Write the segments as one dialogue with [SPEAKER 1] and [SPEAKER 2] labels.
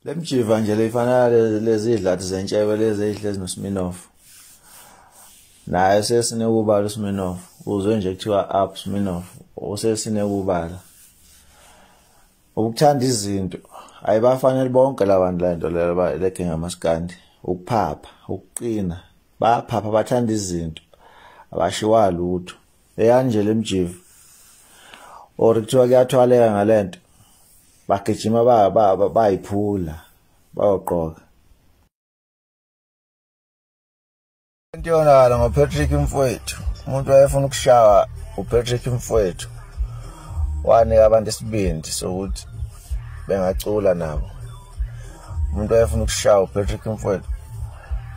[SPEAKER 1] Lemjiva nje lefana lezi idlathi zentshebe lezi ezihlezi noSminoff. Naye sesinekubala uSminoff, uzwe nje kuthiwa up Sminoff, usesinekubala. Ukuthanda izinto ayibafanele bonke labantu lento le legenga amaskandi, ukuphapha, ukuqina, baphapha bathanda izinto, abashiwa lutho. Eyanje lemjiva or kuthiwa kuyathwaleka ngalento, bagijima bayiphula bayoqoka. Into yonakala ngoPatrick mfowethu, umuntu wayefuna ukushawa uPatrick mfowethu, wanika abantu isibindi sokuthi bengacula nabo. Umuntu wayefuna ukushawa uPatrick mfowethu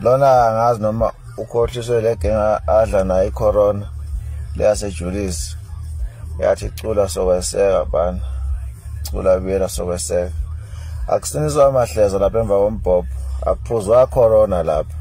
[SPEAKER 1] lona, angazi noma ukhohliswe le genga adla nayo icorona leyasejulisi, yathi cula sokweseka bana, cula buyela sokweseka. Akusiniswa amahleza lapha emva kombhobho, akuphuzwa corona lapha.